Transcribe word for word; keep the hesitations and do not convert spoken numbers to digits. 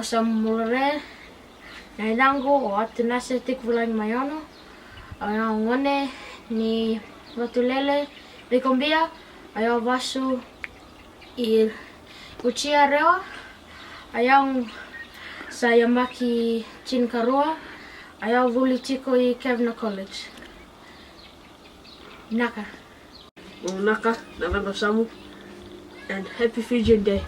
Sa mure, na yacaqu o Atunase Tikivulagi Maiono. Au ya gone ni Vatulele, Veikobia. Au ya vasu i Uchiha, Rewa. Au ya sa yabaki tinikarua. Au ya vuli tiko i Kavanagh College. Naka. Naka, na Naka Samu, and happy Fijian Day.